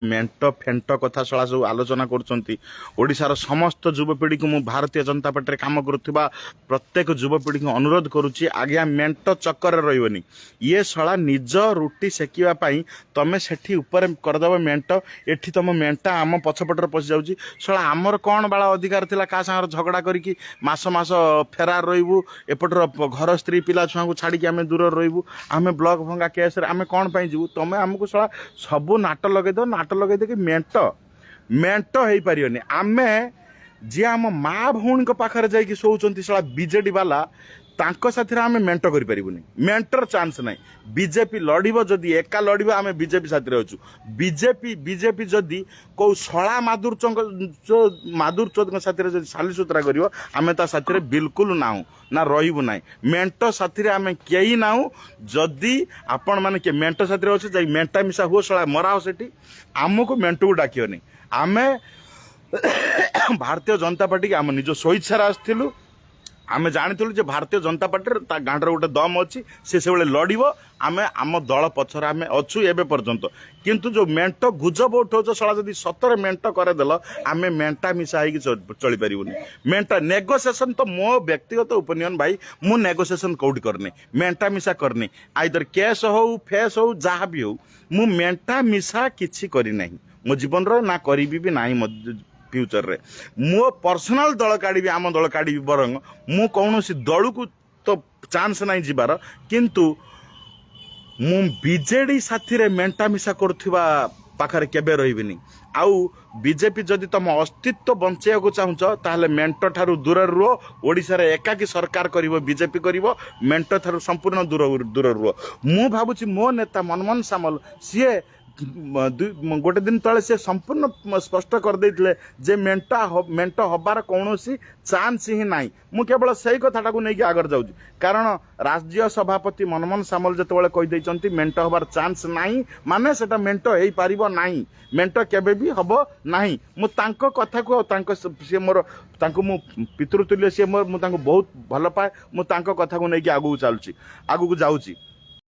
ମେଣ୍ଟ ଫେଣ୍ଟ କଥା ଶଳା ସବୁ ଆଲୋଚନା କରୁଛନ୍ତି। ଓଡ଼ିଶାର ସମସ୍ତ ଯୁବପିଢ଼ିକୁ, ମୁଁ ଭାରତୀୟ ଜନତା ପାର୍ଟିରେ କାମ କରୁଥିବା ପ୍ରତ୍ୟେକ ଯୁବପିଢ଼ିକୁ ଅନୁରୋଧ କରୁଛି ଆଜ୍ଞା, ମେଣ୍ଟ ଚକ୍କରରେ ରହିବନି। ଇଏ ଶଳା ନିଜ ରୁଟି ସେକିବା ପାଇଁ ତମେ ସେଠି ଉପରେ କରିଦେବ ମେଣ୍ଟ, ଏଠି ତମ ମେଣ୍ଟ ଆମ ପଛପଟରେ ପଶିଯାଉଛି। ଶଳା, ଆମର କ'ଣ ବାଳ ଅଧିକାର ଥିଲା କାହା ସାଙ୍ଗରେ ଝଗଡ଼ା କରିକି ମାସ ମାସ ଫେରାର ରହିବୁ? ଏପଟର ଘର, ସ୍ତ୍ରୀ, ପିଲା ଛୁଆଙ୍କୁ ଛାଡ଼ିକି ଆମେ ଦୂରରେ ରହିବୁ। ଆମେ ବ୍ଲକ ଭଙ୍ଗା କେସ୍ରେ ଆମେ କ'ଣ ପାଇଁ ଯିବୁ? ତମେ ଆମକୁ ଶଳା ସବୁ ନାଟ ଲଗେଇଦେବ, ନାଟ ଲଗେଇ ଦେଇକି ମେଣ୍ଟ ମେଣ୍ଟ ହେଇପାରିବନି। ଆମେ ଯିଏ ଆମ ମା ଭଉଣୀଙ୍କ ପାଖରେ ଯାଇକି ଶୋଉଛନ୍ତି ଶଳା ବିଜେଡି ବାଲା, ତାଙ୍କ ସାଥିରେ ଆମେ ମେଣ୍ଟ କରିପାରିବୁନି। ମେଣ୍ଟର ଚାନ୍ସ ନାହିଁ। ବିଜେପି ଲଢ଼ିବ ଯଦି ଏକା ଲଢ଼ିବ, ଆମେ ବିଜେପି ସାଥିରେ ଅଛୁ। ବିଜେପି ଯଦି କୋଉ ଶଳା ମାଦୁରଚୋଦଙ୍କ ସାଥିରେ ଯଦି ସାଲିସୁତରା କରିବ, ଆମେ ତା ସାଥିରେ ବିଲକୁଲ ନାହୁଁ ନା ରହିବୁ ନାହିଁ। ମେଣ୍ଟ ସାଥିରେ ଆମେ କେହି ନାହୁଁ। ଯଦି ଆପଣମାନେ କିଏ ମେଣ୍ଟ ସାଥିରେ ଅଛି, ଯାଇ ମେଣ୍ଟା ମିଶା ହୁଅ ଶଳା, ମରାଅ ସେଠି, ଆମକୁ ମେଣ୍ଟକୁ ଡାକିବନି। ଆମେ ଭାରତୀୟ ଜନତା ପାର୍ଟିକି ଆମ ନିଜ ସ୍ୱଇଚ୍ଛାରେ ଆସିଥିଲୁ। ଆମେ ଜାଣିଥିଲୁ ଯେ ଭାରତୀୟ ଜନତା ପାର୍ଟିର ତା ଗାଣ୍ଡରେ ଗୋଟେ ଦମ ଅଛି, ସେ ସେଭଳି ଲଢ଼ିବ। ଆମେ ଆମ ଦଳ ପଛରେ ଆମେ ଅଛୁ ଏବେ ପର୍ଯ୍ୟନ୍ତ। କିନ୍ତୁ ଯୋଉ ମେଣ୍ଟ ଗୁଜବ ଉଠଉଛ ଶଳା, ଯଦି ସତରେ ମେଣ୍ଟ କରିଦେଲ, ଆମେ ମେଣ୍ଟା ମିଶା ହେଇକି ଚଳିପାରିବୁନି। ମେଣ୍ଟା ନେଗୋସିଏସନ ତ ମୋ ବ୍ୟକ୍ତିଗତ ଓପିନିଅନ ଭାଇ, ମୁଁ ନେଗୋସିଏସନ କୋଉଠି କରିନି, ମେଣ୍ଟା ମିଶା କରିନି। ଆଇଦର କେସ୍ ହଉ, ଫେସ୍ ହଉ, ଯାହା ବି ହଉ, ମୁଁ ମେଣ୍ଟା ମିଶା କିଛି କରିନାହିଁ ମୋ ଜୀବନର, ନା କରିବି ବି ନାହିଁ ମୋ ଫ୍ୟୁଚରରେ। ମୋ ପର୍ସନାଲ ଦଳ କାଢ଼ିବି, ଆମ ଦଳ କାଢ଼ିବି, ବରଂ ମୁଁ କୌଣସି ଦଳକୁ ତ ଚାନ୍ସ ନାହିଁ ଯିବାର। କିନ୍ତୁ ମୁଁ ବିଜେଡି ସାଥିରେ ମେଣ୍ଟା ମିଶା କରୁଥିବା ପାଖରେ କେବେ ରହିବିନି। ଆଉ ବିଜେପି, ଯଦି ତମ ଅସ୍ତିତ୍ୱ ବଞ୍ଚେଇବାକୁ ଚାହୁଁଛ, ତାହେଲେ ମେଣ୍ଟ ଠାରୁ ଦୂରରେ ରୁହ। ଓଡ଼ିଶାରେ ଏକାକୀ ସରକାର କରିବ, ବିଜେପି କରିବ। ମେଣ୍ଟ ଠାରୁ ସମ୍ପୂର୍ଣ୍ଣ ଦୂରରେ ରୁହ। ମୁଁ ଭାବୁଛି ମୋ ନେତା ମନମୋହନ ସାମଲ, ସିଏ ଗୋଟେ ଦିନ ତଳେ ସେ ସମ୍ପୂର୍ଣ୍ଣ ସ୍ପଷ୍ଟ କରିଦେଇଥିଲେ ଯେ ମେଣ୍ଟ ହବାର କୌଣସି ଚାନ୍ସ ହିଁ ନାହିଁ। ମୁଁ କେବଳ ସେଇ କଥାଟାକୁ ନେଇକି ଆଗରେ ଯାଉଛି। କାରଣ ରାଜ୍ୟ ସଭାପତି ମନମୋହନ ସାମଲ ଯେତେବେଳେ କହିଦେଇଛନ୍ତି ମେଣ୍ଟ ହବାର ଚାନ୍ସ ନାହିଁ, ମାନେ ସେଟା ମେଣ୍ଟ ହେଇପାରିବ ନାହିଁ, ମେଣ୍ଟ କେବେ ବି ହବ ନାହିଁ। ମୁଁ ତାଙ୍କ କଥାକୁ ଆଉ ତାଙ୍କ ସିଏ ମୋର, ତାଙ୍କୁ ମୁଁ ପିତୃତୁଲ୍ୟ, ସିଏ ମୋର, ମୁଁ ତାଙ୍କୁ ବହୁତ ଭଲ ପାଏ। ମୁଁ ତାଙ୍କ କଥାକୁ ନେଇକି ଆଗକୁ ଚାଲୁଛି, ଆଗକୁ ଯାଉଛି।